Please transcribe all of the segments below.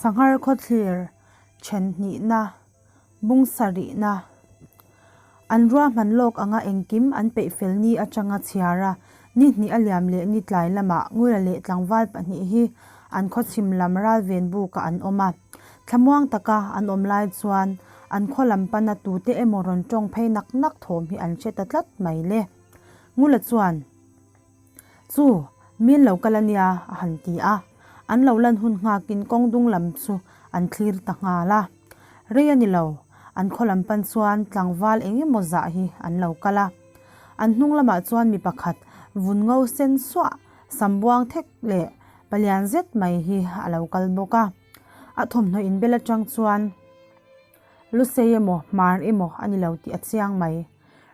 Sanghar khawthlir then hnihna, bung sarihna. An ruahman lawk anga engkim an peih fel ni atanga chhiar a, ni hnih a liam leh ni tlai lamah Ngula leh tlangval pahnih hi an khawchhim lam ralven bukah an awm a. Thlamuang taka an awm lai chuan an khaw lam pana tute emaw rawn tawng phei nak nak thawm hi an hre ta tlat mai le. Ngula chuan. Chu, min lo kal a nia, a han ti a. An lo lan hun nghakin kawng dung lam chu an thlir ta nghal a. Rei a ni lo, an khaw lam pan chuan tlangval eng emaw zah hi an lo kal a. An hnung lamah chuan mi pakhat vun ngo sen suah, sam buang thek leh palian zet mai hi a lo kal bawk a. A thawmhnaw inbel atang chuan Lusei emaw, Hmar emaw a ni lo tih a chiang mai.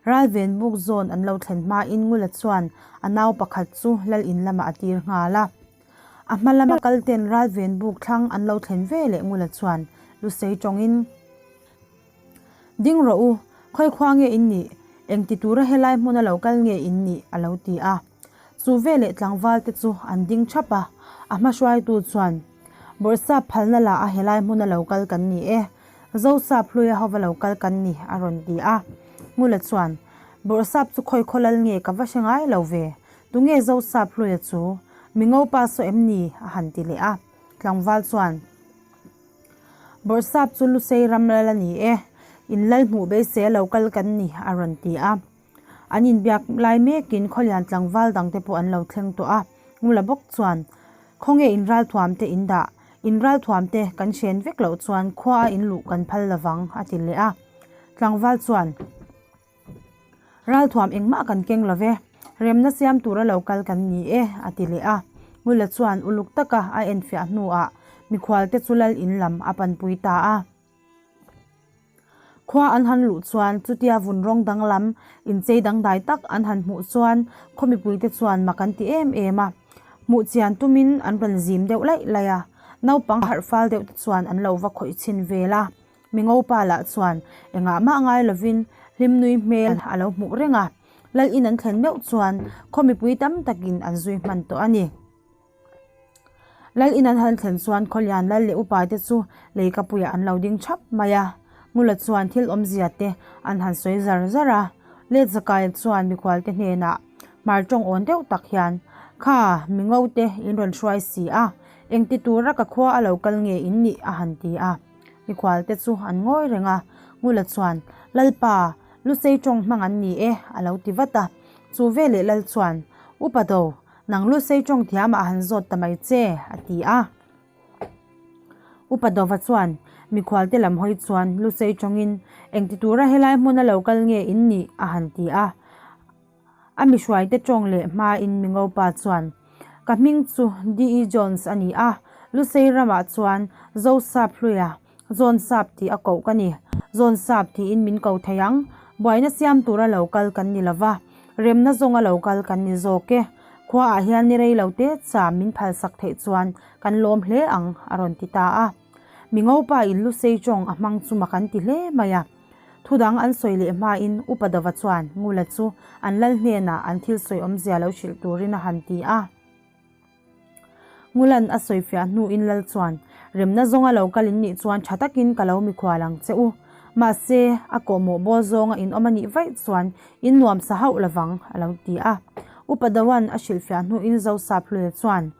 Ralven buk zawn an lo thlen hmain Ngula chuan a nau pakhat chu lal in lamah a tir nghal a. A hma lama kal ten Ralven buk thlang an lo thlen ve leh Ngula chuan Lusei tawngin, Ding rawh u, khawi khua nge in nih? Engti tura helai hmuna lo kal nge in nih? a lo ti a. Chu veleh tlangval te chu an ding thap a, a hma hruaitu chuan, Bawrhsap phalna lah a helai hmuna lo kal kan ni e, Zosap hluia hova lo kal kan ni, a rawn ti a. Ngula chuan, Bawrhsap chu khawi khaw lal nge ka va hre ngai lo ve, tunge Zosap hluia chu? Mi ngopa saw em ni? a han ti leh a. Tlangval chuan, Bawrhsap chu Lusei ram lal a ni e, in lal hmuh beisei a lo kal kan ni, a rawn ti a. An inbiak lai mekin khawlian tlangval dangte pawh an lo thleng tawh a, Ngula bawk chuan, Khawnge in ralthuam te in dah? In ralthuam te kan hren vek loh chuan khua a in luh kan phal lovang, a ti leh a. Tlangval chuan, Ralthuam engmah kan keng lo ve, remna siam tura lo kal kan ni e, a ti leh a. Ngula chuan uluk taka a enfiah hnuah mikhualte chu lal in lam a panpui ta a. Khua an han luh chuan chutia vun rawng danglam inchei dangdai tak an han hmuh chuan khaw mipuite chuan mak an ti em em a. Hmuh chian tumin an rawn zim deuh laih laih a, naupang harh fal deuh te chuan an lo va khawih chhin vel a. Mi ngopa lah chuan engah mah ngai lovin hlimnui hmel a lo hmuh reng a, lal in an thlen meuh chuan khaw mipui tam takin an zui hman tawh a ni. Lal in an han thlen chuan Khawlian lal leh upa te chu leikapuiah an lo ding thap mai a, Ngula chuan thil awmzia te an han sawi zar zar a. Let Zakaia chuan mikhual te hnenah hmar tawng awn deuh tak hian, Kha, mi ngo te in rawn hruai si a, engti tura ka khua a lo kal nge in nih? a han ti a. Mikhual te chu an ngawi reng a, Ngula chuan, Lalpa, Lusei tawng hmang an ni e, a lo ti vat a. Chu veleh lal chuan, Upa do, Nang Lusei tawng thiamah han zawt ta mai che, a ti a. Upa Dova chuan mikhualte lam hawi chuan Lusei tawngin, Engti tura helai hmuna lo kal nge in nih? a han ti a. A mihruaite tawng leh hmain Mingopa chuan, Ka hming chu DE Jones a ni a, Lusei ramah chuan Zosap hluia Zawn sap tih a koh ka ni. Zawn sap tiin min ko thei ang. Buaina siam tura lo kal kan ni lova, remna zawnga lo kal kan ni zawk e. Khuaah hian ni rei lo te cham min phalsak theih chuan kan lawm hle ang, a rawn ti ta a. Mi ngopa in Lusei tawng a hmang chu mak an ti hle mai a. Thudang an sawi leh hmain Upa Dova chuan Ngula chu an lal hnenah an thil sawi awmzia lo hrilh turin a han ti a. Ngulan a sawi fiah hnuin lal chuan, Remna zawnga lo kal in nih chuan tha takin ka lo mikhual ang che u. Mahse, a kawhmawh bawl zawnga in awm a nih vaih chuan in nuam sa hauh lovang, a lo ti a. Upa Doan a hrilh fiah hnuin Zosap Hluia chuan,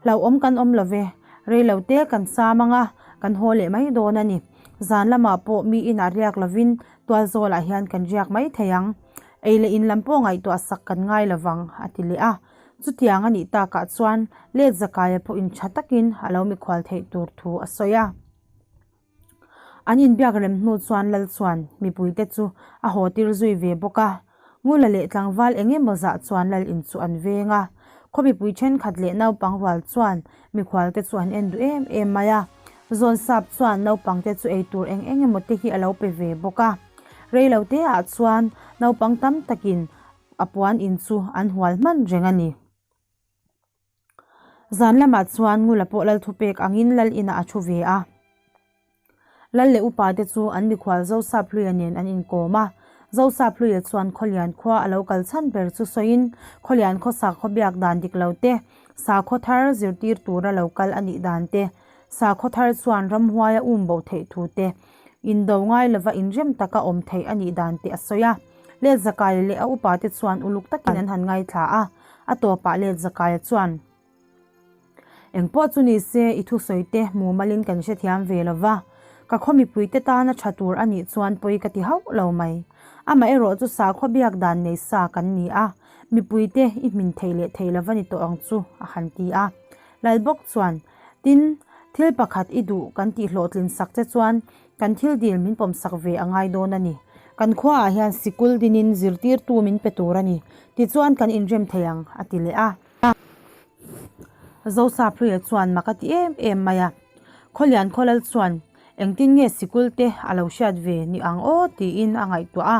Hlauhawm kan awm lo ve, rei lo te kan sam ang a, kan haw leh mai dawn a ni. Zan lamah pawh mi inah riak lovin tualzawlah hian kan riak mai thei ang. Ei leh in lam pawh ngaihtuah sak kan ngai lovang, a ti leh a. Chutiang a nih takah chuan let Zakaia pawhin tha takin a lo mikhual theih tur thu a sawi a. An inbiak rem hnu chuan Lal chuan mipuite chu a haw tir zui ve bawk a. Ngula leh tlangval eng emaw zah chuan Lal in chu an veng a. Khaw mipui thenkhat leh naupang rual chuan mikhualte chu an en duh em em mai a. Zawnsap chuan naupangte chu ei tur eng eng emaw te hi a lo pe ve bawk a. Reilote ah chuan naupang tam takin A puan in chu an hual hman reng a ni. Zan lamah chuan Ngula pawh lal thupek angin lal inah a thu ve a. Lal leh upa te chu an mikhual Zosap Hluia nen an inkawm a. Zosap Hluia chuan Khawlian khua a lo kal chhan ber chu sawiin Khawlian khaw sakhaw biak dan dik lo te, sakhaw thar zirtir tura lo kal a nih dan te, Sakhaw thar chuan ramhuaia um bo theih thu te, indo ngai lova inrem taka awm theih a nih dan te a sawi a. Let Zakaia leh a upate chuan uluk takin an han ngaithla a, a tawpah Let Zakaia chuan, Engpawh chu ni se, i thusawi te mumalin kan hrethiam ve lo va, ka khaw mipuite tana tha tur a nih chuan pawi ka ti hauh lo mai. Amaherawh chu sakhaw biak dan nei sa kan ni a, mipuite i hmin thei leh thei lo va ni tawh ang chu, a han ti a. Lal bawk chuan, Tin, thil pakhat i duh kan tih hlawhtlin sak che chuan kan thil dil min pawm sak ve a ngai dawn a ni. Kan khuaah hian sikul dinin zirtirtu min pe tur a ni. Tichuan kan inrem thei ang, a ti leh a. Zosapluia chuan mak a ti em em mai a. Khawlian khawlal chuan engtin nge sikul te a lo hriat ve ni ang aw tiin a ngaihtuah a.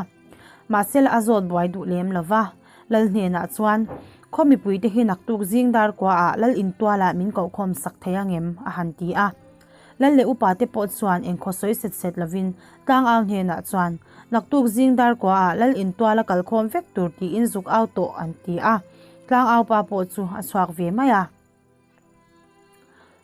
Mahse la a zawt buai duh lem lo va. Lal hnenah chuan, Khaw mipuite hi naktuk zing dar kuaah lal intualah min kohkhawm sak thei angem? a han ti a. Lal leh upa te pawh chuan engkhaw sawi set set lovin tlangau hnenah chuan, Naktuk zing dar kuaah lal intuala kalkhawm vek tur tiin zuk au tawh an ti a. Tlangau pa pawh chu a chhuak ve mai a.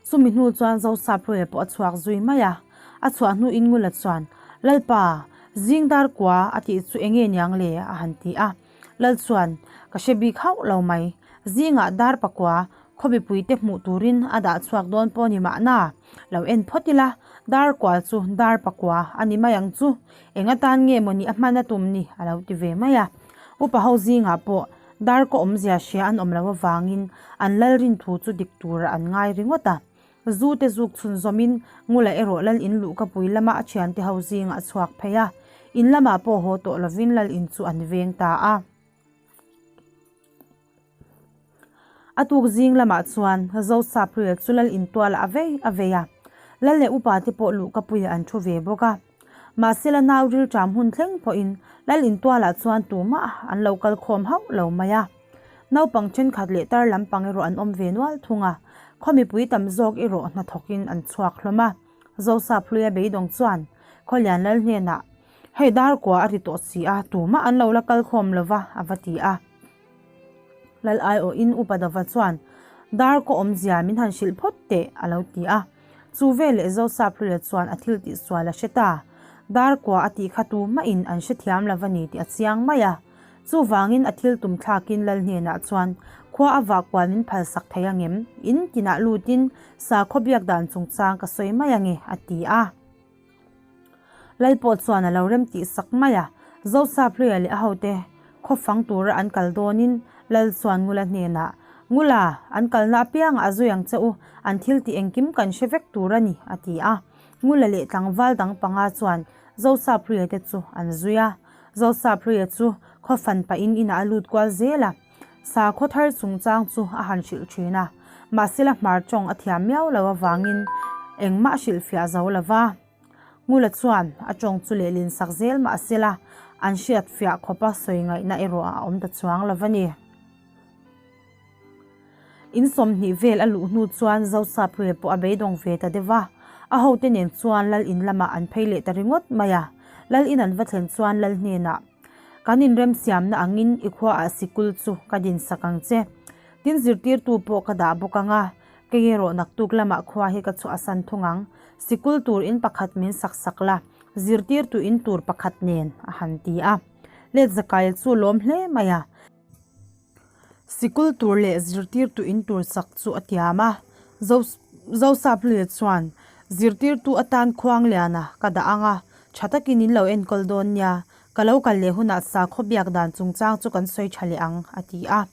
Chumi hnu chuan Zosapruia pawh a chhuak zui mai a. A chhuah hnu in Ngula chuan, Lalpa, zing dar kua a tih chu enge niang le? a han ti a. Lal chuan, Ka hre bik hauh lo mai. Zingah dar pakua khawmipuite hmuh turin a dah chhuak dawn pawh ni mahna. Lo en phawt ila, dar kual chu dar pakua a ni mai ang chu. Eng atan nge mawni a hman a tum ni? a lo ti ve mai a. Upa ho zingah pawh dar kaw awmzia hria an awm loh avangin an lal rin thu chu dik turah an ngai ringawt a. Zu te zuk chhun zawmin Ngula erawh lal in luhkapui lama a thiante ho zingah a chhuak phei a. In lamah pawh haw tawh lovin lal in chu an veng ta a. A tuk zing lamah chuan Zosapruia chu lal in tualah a vei a vei a. Lal leh upa te pawh luhkapuiah an thu ve bawk a. Mahsela nau rilṭam hun thleng pawhin lal in tualah chuan tumah an lo kal khawm hauh lo mai a. Naupang thenkhat leh tar lampang erawh an awm ve nual thung a, khaw mipui tam zawk erawh hnathawkin an chhuak hlawm a. Zosap hluia beidawng chuan Khawlian lal hnenah, Hei dar kua a ri tawh si a, tumah an lo la kal khawm lo va, a va ti a. Lal aiawhin Upa Dova chuan, Dar kaw awmzia min han hrilh phawt teh, a lo ti a. Chu veleh Zosap Hluia chuan a thil tih sual a hre ta. Dar kua a tih kha tumahin an hrethiam lo va ni tih a chiang mai a. Chuvangin a thil tum thlakin Lal hnenah chuan, Khua a vah kual min phalsak thei angem? In tinah lutin sakhaw biak dan chungchang ka sawi mai ange, a ti a. Lal pawh chuan a lo rem tih sak mai a. Zosap Hluia leh a hote khaw fang tura an kal dawnin Lal chuan Ngula hnenah, Ngula, an kalna apiangah a zui ang che u, an thil tih engkim kan hre vek tur a ni, a ti a. Ngula leh tlangval dang panga chuan Zosap Hluia te chu an zui a. Zosap Hluia chu khaw fan pahin inah a lut kual zel a. Sakhaw thar chungchang chu a han hrilh thin a, mahsela hmar tawng a thiam miau lo avangin engmah a hrilhfiah zo lo va. Ngula chuan a tawng chu lehlin sak zel mahsela an hriatfiah khawpa sawi ngaihna erawh a awm ta chuang lo va ni. In 20 vel a luh hnu chuan Zosapruia pawh a beidawng ve ta deuh a, a hote nen chuan Lal in lamah an phei leh ta ringawt mai a. Lal in an va thlen chuan Lal hnenah, Kan inremsiamna angin i khuaah sikul chu ka dinsak ang che. Tin zirtirtu pawh ka dah bawk ang a, kei erawh naktuk lamah khua hi ka chhuahsan thung ang. Sikul tur in pakhat min sak sak la, zirtirtu in tur pakhat nen, a han ti a. Let Zakaia chu lawm hle mai a. Sikul tur leh zirtirtu in tur sak chu a tiam a, Zosapluia chuan, Zirtirtu atan Khuangliana ka dah ang a, tha takin in lo enkawl dawn nia, ka lo kal leh hunah sakhaw biak dan chungchang chu kan sawi tha leh ang, a ti a.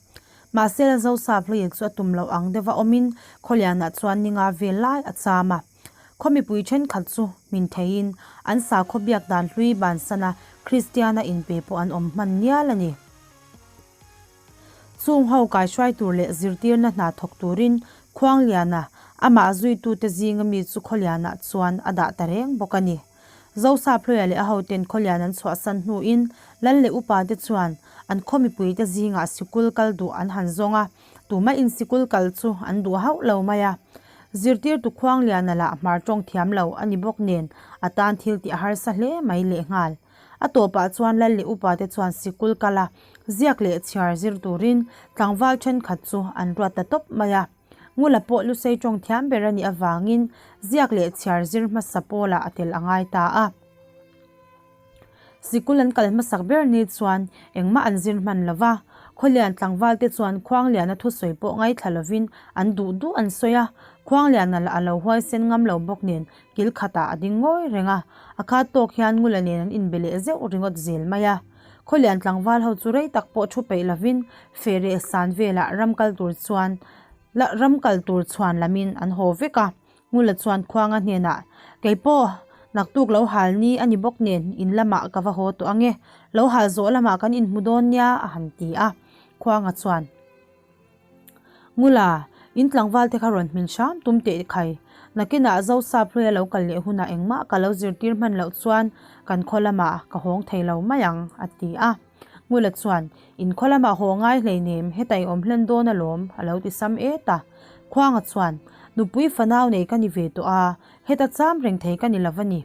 Mahse, Zosapluia chu a tum loh ang deuha awmin Khawliana chuan ninga vel lai a cham a. Khaw mipui thenkhat chu min theiin an sakhaw biak dan hlui bansana Kristiana inpe pawh an awm hman nial a ni. Chung ho kaihruai tur leh zirtirna hna thawk turin Khuangliana, amah zuitute zinga mi chu Khawlianah chuan a dah ta reng bawk a ni. Zosapluia leh a hoten Khawlian an chhuahsan hnuin Lal leh upate chuan an khaw mipuite zingah sikul kal duh an han zawng a, tumahin sikul kal chu an duh hauh lo mai a. Zirtirtu Khuangliana lah hmar tawng thiam lo a ni bawk nen a tan thil tih a harsa hle mai lehnghal. A tawpah chuan Lal leh upate chuan sikul kal a, ziak leh chhiar zir turin tlangval thenkhat chu an ruat ta tawp mai a. Ngula pawh Lusei tawng thiam ber a nih avangin ziak leh chhiar zir hmasa pawlah a tel a ngai ta a. Sikul an kal hmasak ber ni chuan engmah an zir hman lo va, Khawlian tlangval te chuan Khuangliana thusawi pawh ngaithla lovin an duh duh an sawi a, Khuangliana lah a lo huaisen ngam lo bawk nen kil khatah a ding ngawi reng a, a khat tawk hian Ngula nen an inbe leh zeuh ringawt zel mai a. Khawlian tlangval ho chu rei tak pawh thu peih lovin Fehreh san velah ram kal tur chuan ram kal tur chhuan lamin an haw vek a. Ngula chuan Khuanga hnenah, Kei pawh, naktuk lo hal ni a ni bawk nen in lamah ka va haw tawh ange, lo hal zawh lamah kan inhmu dawn nia a han ti a. Khuanga chuan, Ngula, in tlangval te kha rawn hmin hram tum teh khai, nakinah Zosap hlui a lo kal leh hunah engmah ka lo zirtir hman loh chuan kan khaw lamah ka hawng thei lo mai ang a ti a. Ngula chuan, In khaw lamah haw ngai hleinem, heta i awm hlen dawn alawm, a lo ti sam et a. Khuanga chuan, Nupui fanau nei ka ni ve tawh a, heta cham reng thei ka ni lo va ni.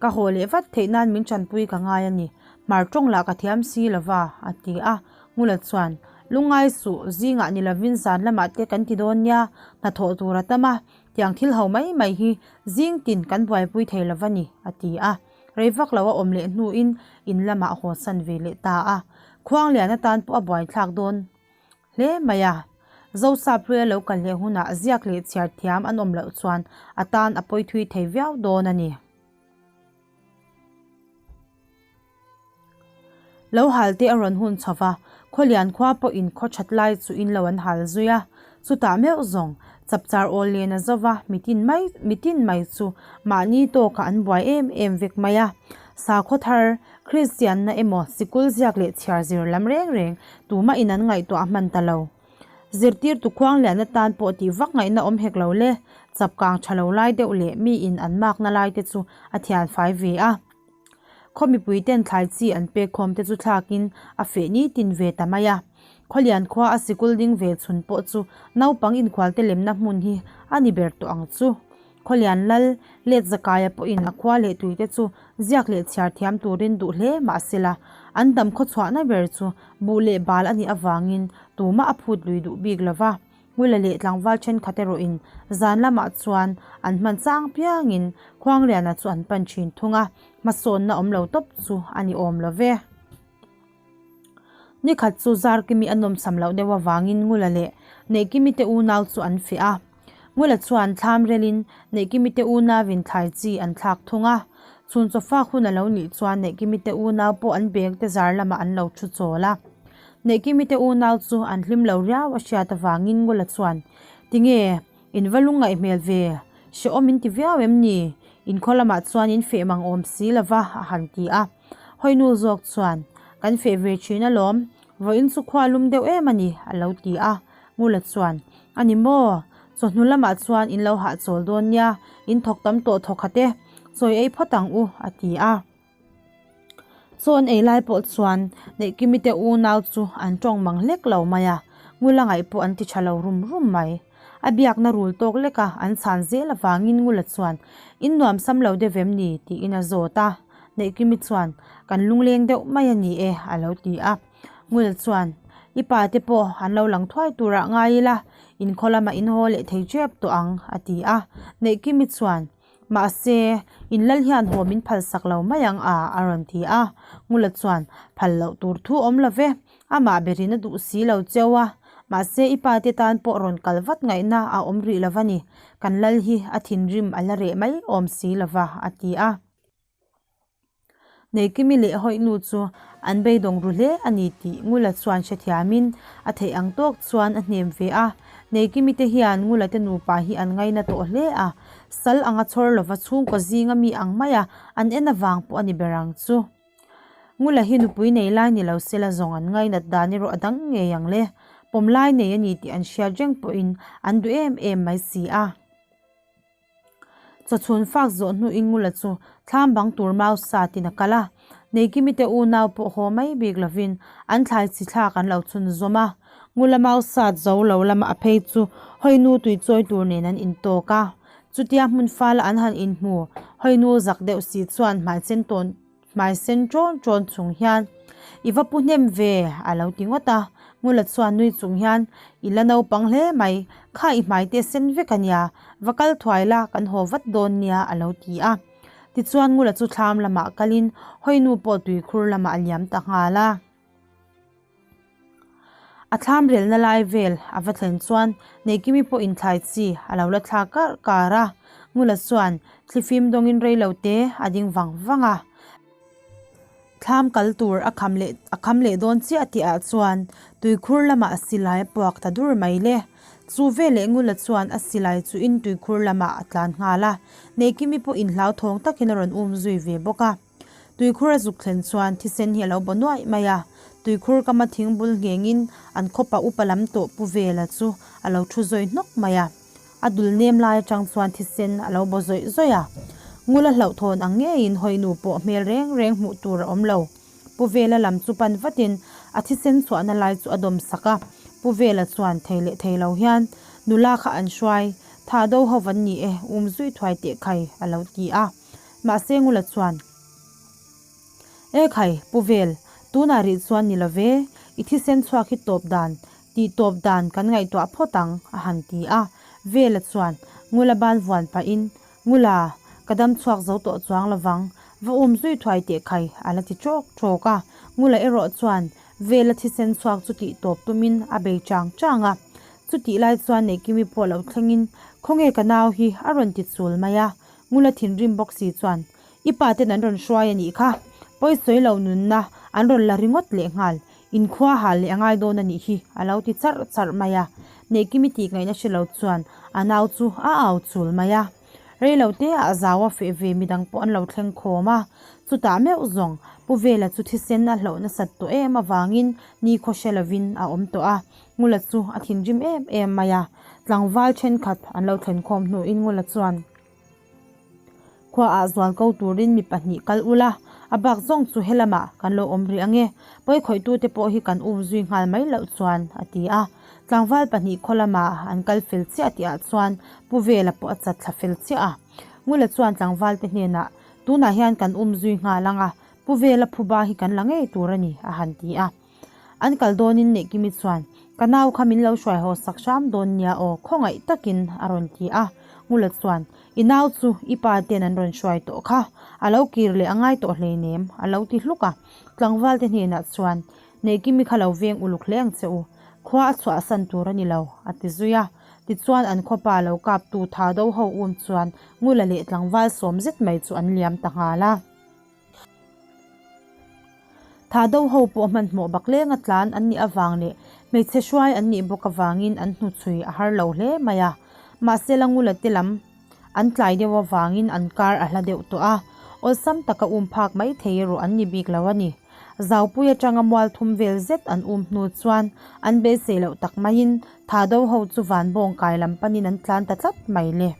Ka haw leh vat theih nan min tanpui ka ngai a ni, hmar tawng lah ka thiam si lo va, a ti a. Ngula chuan, Lungngai suh, zingah ni lovin zan lamah te kan ti dawn nia, hnathawh tur a tam a, tiang thil ho mai mai hi zing tin kan buaipui thei lo va ni, a ti a. Rei vak lo a awm leh hnuin in lamah haw san ve leh ta a, Khuanglian atan pawh a buaithlak dawn hle mai a. Zosap hlui a lo kal leh hunah ziak leh chhiar thiam an awm loh chuan a tan a pawi thui thei viau dawn a ni. Lo hal te a rawn hun chho va, Khawlian khua pawhin khaw that lai chu in lo an hal zui a, chutah meuh zawng chapchar awl len a zo va, mitin mai mitin mai chu mahni tawkah an buai em em vek mai a. Sakhaw thar, Kristianna emaw sikul ziak leh chhiar zir lam reng reng tumah in an ngaihtuah hman ta lo. Zirtirtu khuanglian atan pawh tih vak ngaihna awm hek lo le, chapkang tha lo lai deuh leh mi in an makna lai te chu a thian fai ve a. Khaw mipui ten thlai chi an pek khawm te chu thlakin a feh nitin ve ta mai a. Khawlian khua a sikul ding ve chhun pawh chu naupang inkhualte lemna hmun hi a ni ber tawh ang chu. Khawlian lal let zakaia pawhin a khua leh tuite chu ziak leh chhiar thiam turin duh hle mah sela, an dam khawchhuahna ber chu buh leh bal a nih avangin tumah a phut lui duh bik lo va. Ngula leh tlangval thenkhat erawhin zan lamah chuan an hman chang piangin Khuangliana chu an pan thin thung a, hmasawnna awm lo tawp chu a ni awm lo ve. Nikhat chu Zarkimi a nawmsam loh deuh avangin Ngula leh Neihkimi te unau chu an feh a. Ngula chuan thlam relin Neihkimi te unauin thlai chi an thlak thung a. Chhun chawfak hun a lo nih chuan Neihkimi te unau pawh an bag te zar lamah an lo thu chawl a. Neihkimi te unau chu an hlim lo riau a hriat avangin Ngula chuan, Tinge, in va lungngaih hmel ve, hrehawm in ti viau em ni? In khaw lamah chuan in feh mang awm si lo va, a han ti a. Hawinu zawk chuan, Kan feh ve thin alawm, vawiin chu khua lum deuh em a ni, a lo ti a. Ngula chuan, A ni maw? Chawhnu lamah chuan in lo hahchawl dawn nia, in thawk tam tawh thawk khat e, chawi ei phawt ang u, a ti a. Chaw an ei lai pawh chuan Neihkimi te unau chu an tawng mang hlek lo mai a, Ngula ngaih pawh an ti tha lo rum rum mai. A biakna rul tawk lek a, an chhan zel avangin Ngula chuan, In nuam sam lo deuh em ni? tiin a zawt a. Neihkimi chuan, Kan lungleng deuh mai a ni e, a lo ti a. Ngula chuan, I pa te pawh an lo lang thuai turah ngai ila, in khaw lamah in haw leh thei tep tawh ang, a ti a. Neihkimi chuan, Mahse, in lal hian haw min phal sak lo mai ang a, a rawn ti a. Ngula chuan, Phal loh tur thu awm lo ve, amah berin a duh si lo cheu a. Mahse, i pa te tan pawh rawn kal vat ngaihna a awm rih lo va ni. Kan lal hi a thinrim a la reh mai awm si lo va, a ti a. Neikimi leh Hawihnu chu an beidawng ru hle a ni tih Ngula chuan hrethiamin a theih ang tawk chuan a hnem ve a. Neikimi te hian Ngula te nupa hi an ngaina tawh hle a, sal anga chhawr lova chhungkaw zinga mi ang maia an en avang pawh a ni ber ang chu. Ngula hi nupui nei lai ni lo sela zawng an ngainat dan erawh a dang ngei ang le. Pawm lai nei a ni tih an hriat reng pawhin an duh em em mai si a. Chawchhun fak zawh hnuin Ngula chu thlam bang tur mau satin a kal a, Neikimi te unau pawh haw mai bik lovin an thlai chi thlak an lo chhun zawm a. Ngula mau sat zo lo lama a phei chu Hawinu tui chawi tur nen an intawk a. Chutia hmun fala an han inhmu, Hawinu zak deuh si chuan hmai sen tawn hmai sen ṭawn ṭawn chung hian. I va pu hnem ve, a lo ti ngawt a. Ngula chuan nui chung hian, I la naupang hle mai, kha i hmai te sen vek a nia, va kal thuai la, kan haw vat dawn nia, a lo ti a. Tichuan Ngula chu thlam lamah kalin Hawinu pawh tuikhur lamah a liam ta nghal a. A thlam relna lai vel a va thlen chuan Neihkimi pawh inthlai chi a lo la thla kar kar a, Ngula chuan thlifim dawngin rei lo te a ding vang vang a. Thlam kal tur a kham leh a kham leh dawn chiah tih ah chuan tuikhur lamah a silai a puak ta dur mai le. Chu veleh Ngula chuan a silai chu in tuikhur lamah a tlan nghal a, Neihkimi pawh inhlauthawng takin a rawn um zui ve bawk a. Tuikhur a zuk thlen chuan thisen hi a lo baw nuaih mai a, tuikhur kama thing bul nghengin an khawpa upa lam tawh pu vela chu a lo thu zawih hnawk mai a. A dul nem lai atang chuan thisen a lo baw zawih zawih a. Ngula hlauhthawn ang ngeiin hawinu pawh hmel reng reng hmuh tur a awm lo. Pu Vela lam chu pan vatin a thisen chhuahna lai chu a dawm sak a. Pu Vela chuan thei leh thei lo hian, Nula kha an hruai, tha do ho van ni e, um zui thuai teh khai, a lo ti a. Mahse Ngula chuan, E khai, Pu Vel, tunah rih chuan ni lo ve, i thisen chhuak hi tawp dan, tih tawp dan kan ngaihtuah phawt ang, a han ti a. Vela chuan Ngula ban vuan pahin, Ngula, ka dam chhuak zo tawh chuang lo vang, va um zui thuai teh khai, a la ti ṭawk ṭawk a. Ngula erawh chuan Vela thisen chhuak chu tih tawp tumin a bei chang chang a. Chutih lai chuan Neihkimi pawh lo thlengin, Khawnge ka nau hi, a rawn ti chul mai a. Ngula thinrim bawk si chuan, I pa ten an rawn hruai a nih kha. Pawisawi lo nunna an rawn la ringawt leh nghal. Inkhua hal leh a ngai dawn a nih hi, a lo ti charh charh mai a. Neihkimi tih ngaihna hre lo chuan a nau chu a au chul mai a. Rei lo te ah zau a feh ve midang pawh an lo thleng khawm a. Chutah meuh zawng Pu Vela chu thisen a hlauh nasat tawh em avangin nikhaw hre lovin a awm tawh a. Ngula chu a thinrim em em mai a. Tlangval thenkhat an lo thlen khawm hnuin Ngula chuan, Khuaah zual ko turin mi pahnih kal ula, a bak zawng chu helamah kan lo awm rih ange, pawi khawihtute pawh hi kan um zui nghal mai loh chuan, a ti a. Tlangval pahnih khaw lamah an kal fel chiah tihah chuan Pu Vela pawh a chat thla fel chiah a. Ngula chuan tlangvalte hnenah, Tunah hian kan um zui nghal ang a, Pu Vela phuba hi kan la ngei tur a ni, a han ti a. An kal dawnin Neihkimi chuan, Ka nau kha min lo hruai haw sak hram dawn nia aw, khawngaih takin a rawn ti a. Ngula chuan, I nau chu i pa ten an rawn hruai tawh kha, a lo kir leh a ngai tawh hleinem, a lo ti hluk a. Tlangvalte hnenah chuan, Neihkimi kha lo veng uluk hle ang che u, khua a chhuahsan tur a ni lo, a ti zui a. Tichuan an khawpa lo kaptu tha do ho um chuan Ngula leh tlangval sawm zet mai chu an liam ta nghal a. Tha do ho pawh hmanhmawh bak lenga tlan an nih avang leh hmeichhe hruai an nih bawk avangin an hnuchhui a har lo hle mai a. Mahse Langula te lam an tlai deuh avangin an kar a hla deuh tawh a, awlsam taka um phak mai thei erawh an ni bik lo a ni. Zaupui atanga mual thum vel zet an um hnu chuan an beisei loh tak maiin Tha do ho chu vanbawng kai lam panin an tlan ta tlat mai le.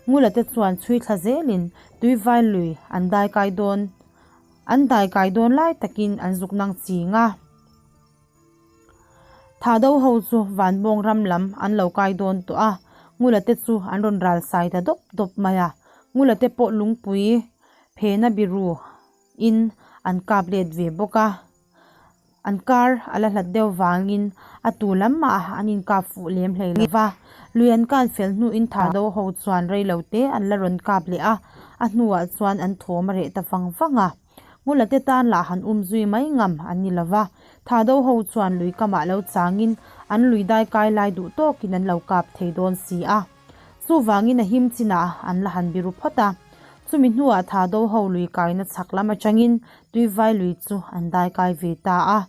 Ngula te chuan chhui thla zelin tuivai lui an dai kai dawn an dai kai dawn lai takin an zuk nang ching a. Tha do ho chu vanbawng ram lam an lo kai dawn tawh a, Ngula te chu an rawn ral sai ta dawp dawp mai a. Ngula te pawh lungpui phena biru in an kap let ve bawk a. An kar a la hlat deuh vangin a tu lam mah an inkap fuh lem hlei lo va. Lui an kan fel hnuin tha do ho chuan rei lo te an la rawn kap leh a, a hnuah chuan an thawm a reh ta vang vang a. Ngula te tan lah han um zui mai ngam an ni lo va. Tha do ho chuan lui kamah lo changin an lui dai kai lai duh tawkin an lo kap thei dawn si a. Chuvangin a him chinah an la han biru phawt a. Chumi hnuah tha do ho lui kaina chhak lam atangin tuivai lui chu an dai kai ve ta a.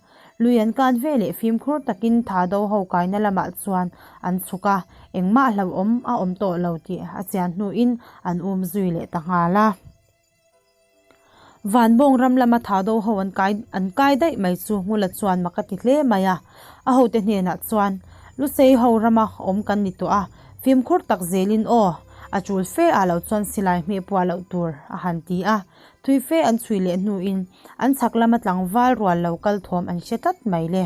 Lui an kan ve leh fimkhur takin tha do ho kaina lamah chuan an chhuk a, engmah hlauhawm a awm tawh lo tih a chian hnuin an um zui leh ta nghal a. Vanbawng ram lama tha do ho an kai an kai daih mai chu Ngula chuan mak a ti hle mai a. A hote hnenah chuan, Lusei ho rama awm kan ni tawh a, fimkhur tak zelin aw, a chul fe ah lo chuan silai hmeh puah loh tur, a han ti a. Thui fe an chhui leh hnuin an chhak lama tlangval rual lo kal thawm an hre tlat mai le.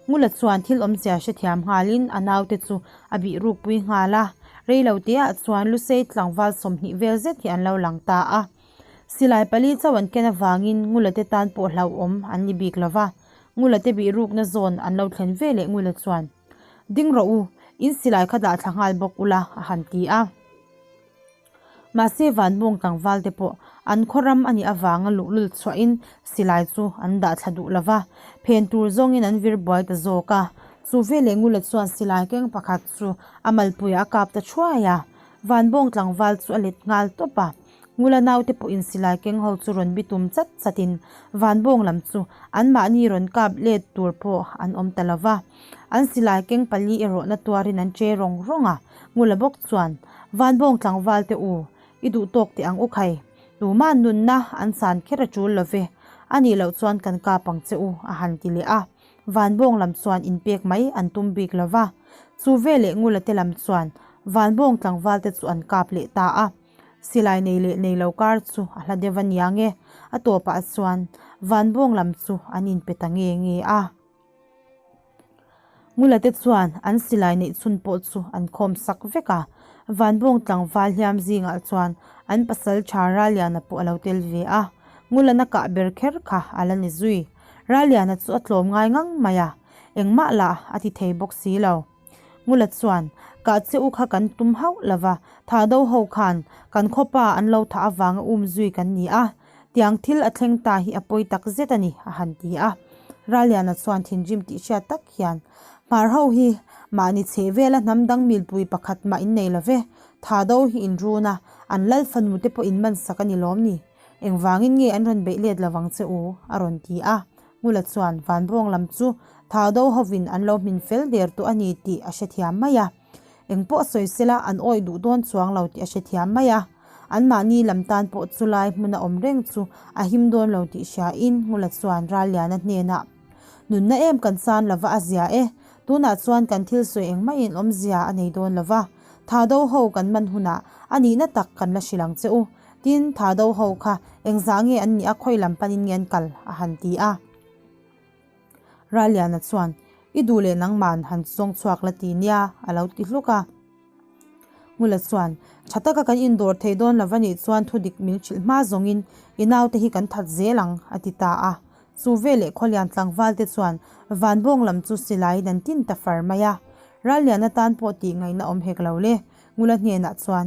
Ngula chuan thil awmzia hrethiam nghalin a naute chu a bih rukpui nghal a, reilo teah chuan Lusei tlangval 20 vel zet hi an lo lang ta a. Silai pali chauh an ken avangin Ngulate tan pawh hlauhawm an ni bik lova, Ngulate bihrukna zawn an lo thlen ve leh Ngula chuan, Ding rawh u, in silai kha dah thla nghal bawk ula, a han ti a. Mahse Vanbawng tlangval te pawh an khaw ram a nih avanga luhlul chhuahin silai chu an dah thla duh lova, phen tur zawngin an vir buai ta zawk a. Chu veleh Ngula chuan silai keng pakhat chu a malpuiah a kap ta thuai a, Vanbawng tlangval chu a let nghal tawp a. Ngula naute pawhin silai keng ho chu rawn bitum chat chatin Vanbawng lam chu anmahni rawn kap let tur pawh an awm ta lova. An silai keng pali erawh na tuarin an che rawng rawng a. Ngula bawk chuan, Vanbawng tlangval te u, i duh tawk teh ang u khai. Tumah nunna an san kher a tul lo ve, a nih loh chuan kan kap ang che u, a han ti leh a. Vanbawng lam chuan inpek mai an tum bik lo va. Chu veleh Ngula te lam chuan Vanbawng tlangval te chu an kap leh ta a. Silai nei leh nei lo kar chu a hla deuh a niang e. A tawpah chuan Vanbawng lam chu an inpe ta nge nge a. Ngula te chuan an silai neih chhun pawh chu an khawm sak vek a, Vanbawng tlangval hliam zingah chuan an pasal tha Raliana pawh a lo tel ve a, Ngulana kah ber kher kha a la ni zui. Raliana chu a tlawm ngai ngang mai a, engmah lah a ti thei bawk si lo. Ngula chuan, Kah che u kha kan tum hauh lo va, thah do ho khan kan khawpa an lo thah avanga um zui kan ni a, Tiang thil a thleng ta hi a pawi tak zet a ni, a han ti a. Raliana chuan thinrim tih hriat tak hian, Hmar ho hi mahni chheh vela hnam dang milpui pakhat mah in nei lo ve, tha do hi in run a, an lal fanu te pawh in man sak a ni lawm ni? Engvangin nge an rawn beih let lovang che u? a rawn ti a. Ngula chuan Vanbawng lam chu tha do hovin an lo hmin fel der tawh a ni tih a hrethiam mai a. Eng pawh sawi sela an awih duh dawn chuang lo tih a hrethiam mai a. Anmahni lam tan pawh chulai hmuna awm reng chu a him dawn lo tih hriain Ngula chuan Ralliana hnenah, Nunna em kan san lova a zia e, tunah chuan kan thil sawi engmah in awmzia a nei dawn lova, tha do ho kan man hunah a nihna tak kan la hrilh ang che u. Tin, tha do ho kha engzah nge an nih a khawi lam panin nge an kal? a han ti a. Ralliana chuan, I duh leh nangman han zawng chhuak la ti nia, a lo ti hluk a. Ngula chuan, Tha taka kan indawr thei dawn lo va nih chuan thu dik min hrilh hma zawngin i naute hi kan that zel ang, a ti ta a. Chu veleh Khawlian tlangval te chuan Vanbawng lam chu silaiin an tin ta far mai a. Ralliana tan pawh tih ngaihna awm hek lo le. Ngula hnenah chuan,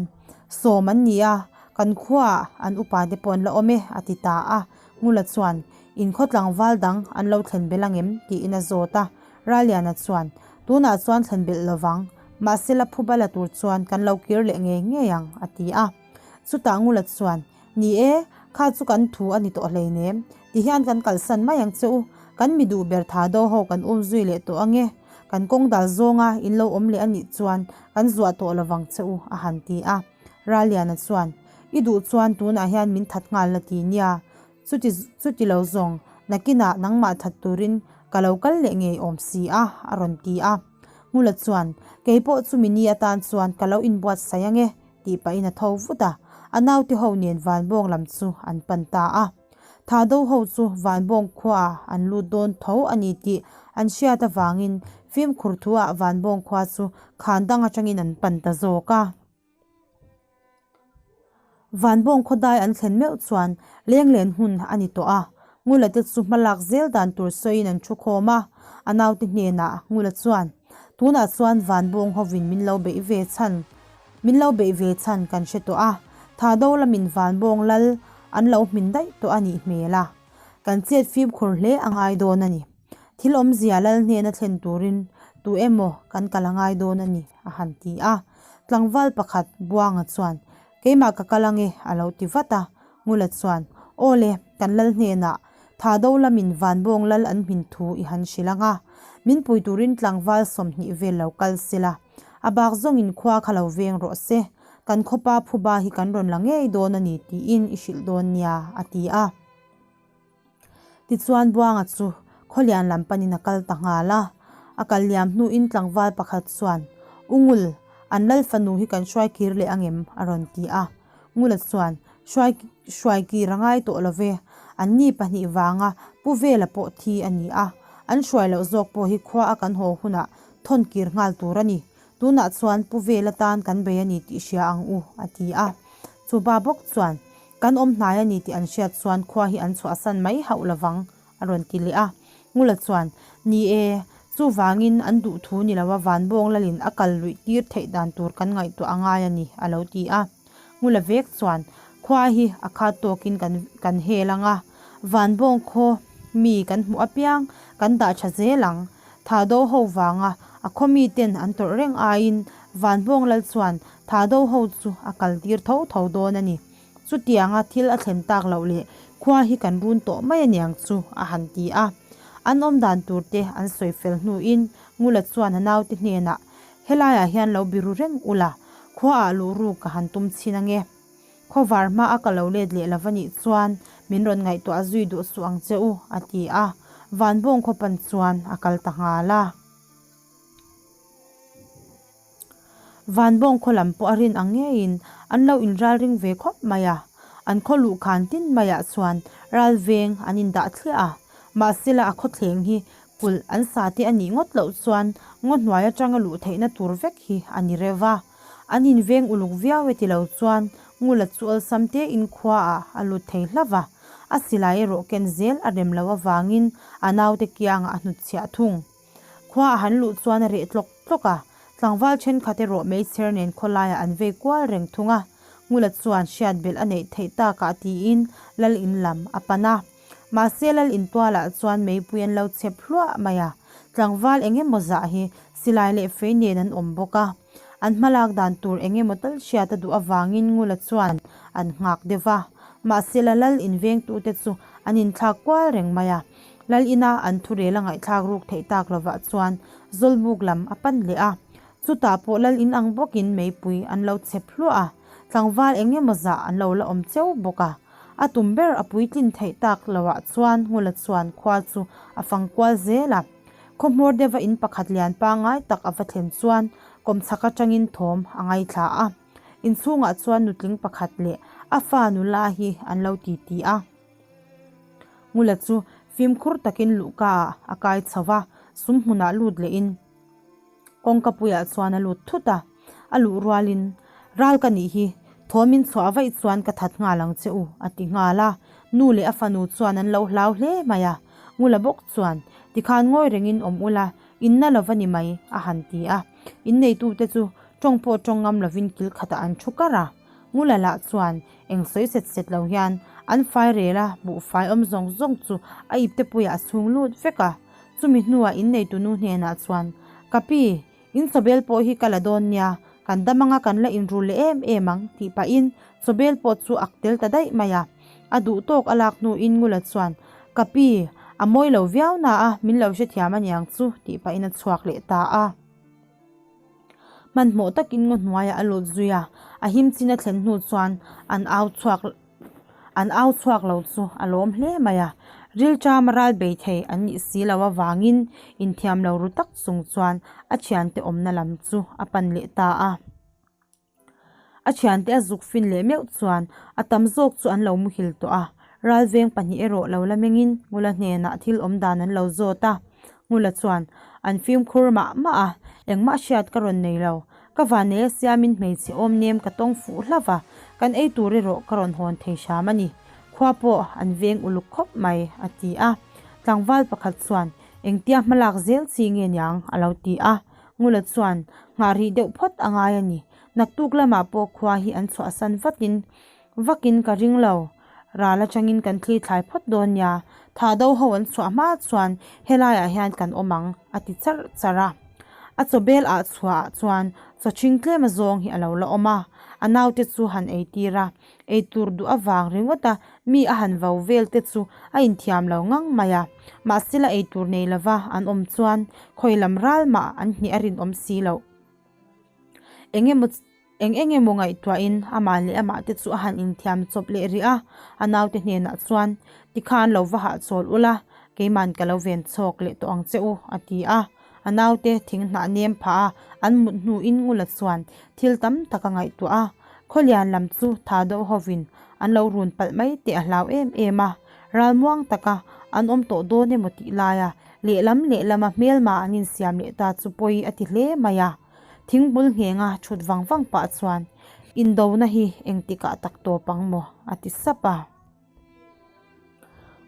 Sawm an ni a, kan khuaah an upa te pawh an la awm e, a ti ta a. Ngula chuan, In khaw tlangval dang an lo thlen belh angem? tiin a zawt a. Raliana chuan, Tunah chuan thlen belh lovang, mahse la phu bala tur chuan kan lo kir leh ngei ngei ang, a ti a. Chutah Ngula chuan, Ni e, kha chu kan thu a ni tawh hleinem, ti hian kan kalsan mai ang che u, kan mi duh ber tha do ho kan um zui leh tawh ange, kan kawng dal zawnga in lo awm leh a nih chuan kan zuah tawh lovang che u, a han ti a. Raliana chuan, I duh chuan tunah hian min that nghal la ti nia, Chuti chuti lo zawng, nakinah nangmah that turin ka lo kal leh ngei awm si a, a rawn ti a. Ngula chuan, Kei pawh chumi ni atan chuan ka lo inbuatsaih ang e, tih pahin a tho vut a. A naute ho nen Vanbawng lam chu an pan ta a. Thahdo ho chu Vanbawng khuaah an lut dawn tho a ni tih an hriat avangin fimkhur thuah Vanbawng khua chu khan dang atangin an pan ta zawk a. Vanbawng khawdai an thlen meuh chuan lenglen hun a ni tawh a, Ngula te chu hmalak zel dan tur sawiin an thu khawm a, a naute hnenah Ngula chuan, Tunah chuan Vanbawng hovin min lo beih ve chhan, min lo beih ve chhan kan hre tawh a, Thado lamin Vanbawng lal an lo hmin daih tawh a nih hmel a, kan chet fimkhur hle a ngai dawn a ni. Thil awmzia lal hnena thlen turin tu emaw kan kal a ngai dawn a ni, a han ti a. Tlangval pakhat Buanga chuan, Keimah ka kal ange, a lo ti vat a. Ngula chuan, Aw le, kan lal hnenah Thado lamin Vanbawng lal an hmin thu i han hrilh ang a. Min pui turin tlangval 20 vel lo kal sela. A bak zawngin khua kha lo veng rawh se. Kan khawpa phuba hi kan rawn la ngei dawn a ni tiin i hrilh dawn nia, a ti a. Tichuan Buanga chu Khawlian lam panin a kal ta nghal a. A kal liam hnuin tlangval pakhat chuan, U Ngul, an lal fanu hi kan hruai kir leh angem? a rawn ti a. Ngula chuan, Hruai hruai kir a ngai tawh lo ve, anni pahnih vanga Pu Vela pawh thi a ni a, an hruai loh zawk pawh hi khua a kan haw hunah thawn kir nghal tur a ni. Tunah chuan Pu Vela tan kan bei a ni tih hria ang u, a ti a. Chupa bawk chuan. Kan awm hnai a ni tih an hriat chuan khua hi an chhuahsan mai hauh lovang, a rawn ti leh a. Ngula chuan, Ni e, chuvangin an duh thu ni lova Vanbawng lalin a kal luih tir theih dan tur kan ngaihtuah a ngai a ni, a lo ti a. Ngula vek chuan, Khua hi a khat tawkin kan kan hel ang a, Vanbawng khaw mi kan hmuh apiang kan dah tha zel ang. Thado ho vanga a khaw miten an tawrh reng aiin Vanbawng lal chuan Thado ho chu a kal tir tho tho dawn a ni. Chutianga thil a thlen tak loh leh khua hi kan run tawh mai aniang chu a han ti a. An awm dan tur te an sawi fel hnuin Ngula chuan a naute hnenah, Helaiah hian lo biru reng ula, khuaah luh ruk ka han tum chhin ange. Khawvar hma a ka lo let leh lova nih chuan min rawn ngaihtuah zui duh suh ang che u, a ti a. Vanbawng khawpan chuan a kal ta nghal a. Vanbawng khaw lam pawh a rin ang ngeiin an lo inralring ve khawp mai a. An khaw luh khan tin maiah chuan ral veng an indah thliah a. Mahsela a khawthleng hi kulh an sa te a nih ngawt loh chuan ngaw hnuai atanga luh theihna tur vek hi a ni reuh a. An inveng uluk viau e ti lo chuan Ngula chu awlsam tein khuaah a lut thei hlauh a. A silai erawh ken zel a rem loh avangin a naute kiangah a hnutchhiah thung. Khua a han luh chuan a reh tlawk tlawk a, tlangval thenkhat erawh meichher nen khawlaiah an vei kual reng thung a, Ngula chuan hriat belh a neih theih takah tiin Lal in lam a pan a. Mahse Lal in tualah chuan meipui an lo chep hluah mai a, tlangval eng emaw zah hi silai leh fei nen an awm bawk a. An hmalak dan tur eng emaw tal hriat a duh avangin Ngula chuan an nghak deuh va, mahse la Lal in vengtute chu an inthlak kual reng mai a. Lal ina an thurel a ngaihthlak ruk theih tak lovah chuan Zawlbuk lam a pan leh a. Chutah pawh Lal in ang bawkin meipui an lo chep hluah a, tlangval eng emaw zah an lo la awm cheu bawk a. A tum ber a puitlin theih tak lovah chuan Ngula chuan khua chu a fang kual zel a. Khawhmawr deuha in pakhat lian pangngai tak a va thlen chuan kawmchhak atangin thawm a ngaithla a. Inchhungah chuan nutling pakhat leh a fa nula hi an lo titi a. Ngula chu fimkhur takin luhka ah a kai chho va, sum hmunah lut lehin kawngka puiah chuan a lut thut a. A luh rualin, Ral ka nih hi, thawmin chhuah vaih chuan ka that nghal ang che u, a ti nghal a. Nu leh a fanu chuan an lo hlau hle mai a. Ngula bawk chuan, Tikhan ngawi rengin awm ula, in na lova ni mai, a han ti a. Inneitute chu tawng pawh tawng ngam lovin kil khatah an thu kar a. Ngula lah chuan eng sawi set set lo hian an fai rel a, buhfai awm zawng zawng chu a ipte puiah a chhung lut vek a. Chumi hnuah inneitu nu hnenah chuan, Ka pi, in chawbel pawh hi ka la dawn nia, kan dam anga kan la inrul leh em em ang, tih pahin chawbel pawh chu ak tel ta daih mai a. A duh tawk a lak hnuin Ngula chuan, Ka pi, a mawi lo viau na a, min lo hrethiam aniang chu, tih pahin a chhuak leh ta a. Hmanhmawh takin ngaw hnuaiah a lut zui a, a him chin a thlen hnu chuan an au chhuak an au chhuak lo chu a lawm hle mai a. Rilṭama ral bei thei an nih si lo avangin inthiam lo ru tak chung chuan a thiante awmna lam chu a pan leh ta a. A thiante a zuk fin leh meuh chuan a tam zawk chu an lo muhil tawh a, ralveng pahnih erawh lo la mengin Ngula hnenah thil awm dan an lo zawt a. Ngula chuan, An fimkhur mah mah a, engmah hriat ka rawn nei lo. Ka vanei a siamin hmeichhe awm nem ka tawng fuh hlauh a, kan ei tur erawh ka rawn hawn thei hram a ni. Khua pawh an veng uluk khawp mai, a ti a. Tlangval pakhat chuan, Engtia hmalak zel chi nge niang? a lo ti a. Ngula chuan nghah rih deuh phawt a ngai a ni. Naktuk lamah pawh khua hi an chhuahsan vatin vakin ka ring lo. Ral atangin kan thli thlai phawt dawn nia. Thah do ho an chhuah hma chuan helaiah hian kan awm ang a ti charh charh a. A chawbel ah chhuah ah chuan chawchhing tlem azawng hi a lo la awm a. A naute chu han ei tir a. Ei tur duh avang ringawt a mi a han vo vel te chu a inthiam lo ngang mai a. Mahsela ei tur nei lova an awm chuan khawi lam ral mah an hnih a rinawm si loh. Eng emaw eng eng emaw ngaihtuahin amah leh amah te chu a han inthiam chawp leh rih a, a naute hnenah chuan tikhan lo va hahchawl ula keiman ka lo ven chhawk leh tawh ang che u a ti a. A naute thing hnah nem phah a, an mut hnuin Ngula chuan thil tam tak a ngaihtuah a. Khawlian lam chu tha deuh hovin an lo run palh mai teh a hlau em em a. Ralmuang taka an awm tawh dawn emaw tih laia lehlam lehlama hmelma an insiam leh ta chu pawi a ti hle mai a. Thingbul nghenga thut vang vang pah chuan. Indona hi engtikah tak tawp ang maw? a ti sap a.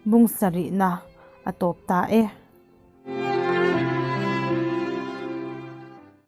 Bung sarihna a tawp ta e.